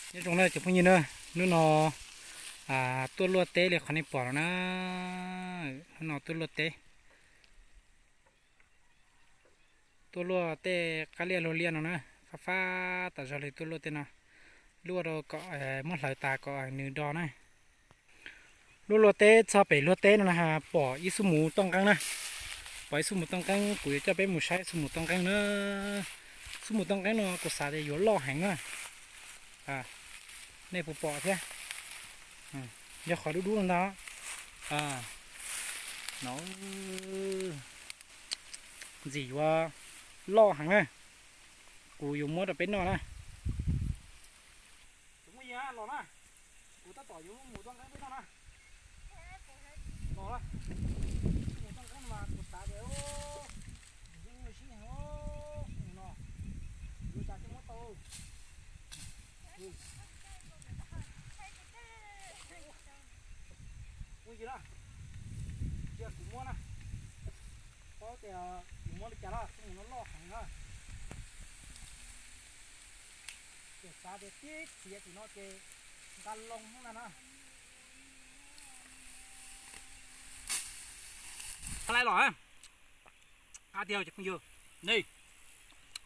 Nyob zoo na cov phooj ywg na, hnub no tuaj luaj teb li qhov nej pom no na. Hnub no tuaj luaj teb, tuaj luaj tej qab liaj luag liaj no na, fab fab tas zog li tuaj luaj tej no, luaj rau kom muab hlawv tas kom nws do na. Luaj luaj teb txog pem luaj teb no na, pom ib xub mus toj nqeeb na. Pom ib xub mus toj nqeeb, kuv yuav coj peb mus saib xub mus toj nqeeb na. Xub mus toj nqeeb no kuv xav tias yuav loj heev na. Nej puas pom thiab? Yog qhov dub dub ntag. No ntxim yuav loj heev na. Kuv yuav muab rau peb noj na. Los na, kuv tab tom yuav mus toj nqeeb peb noj na. Los na, mus toj nqeeb mas kuv xav tias nws yeej sib heev no, yuav cas thiaj muab tau. Ua li na, cia kuv muab na, paub tias kuv muab li cas na, xwb mus no loj heev na. Ces xav tias tib txiav tim no ces nqa loo hnub na na. Qab laib los, qab tiag cov phooj ywg, nej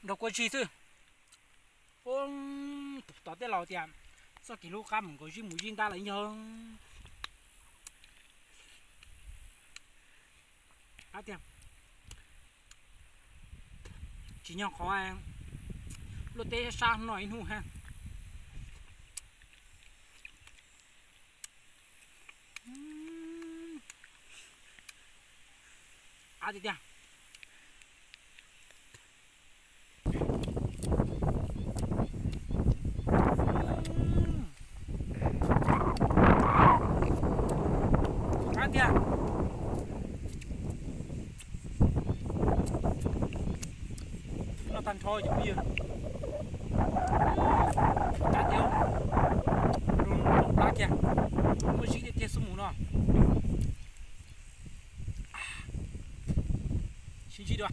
nrog kuv zig xwb. Tus tom tej laus tias txoj kev hlub qab mus nkaus zib mus zib ntab lawm yog. Qab tiag. Tsis nyog qhov luaj teb sab no ib hnub ha. Qab tiag tiag. Qab tiag. Noj tag nrho cov phooj ywg. Qab tiag. Zoo qab tiag. Muaj zib tiag tiag xub mus no. Sib ntsib dua.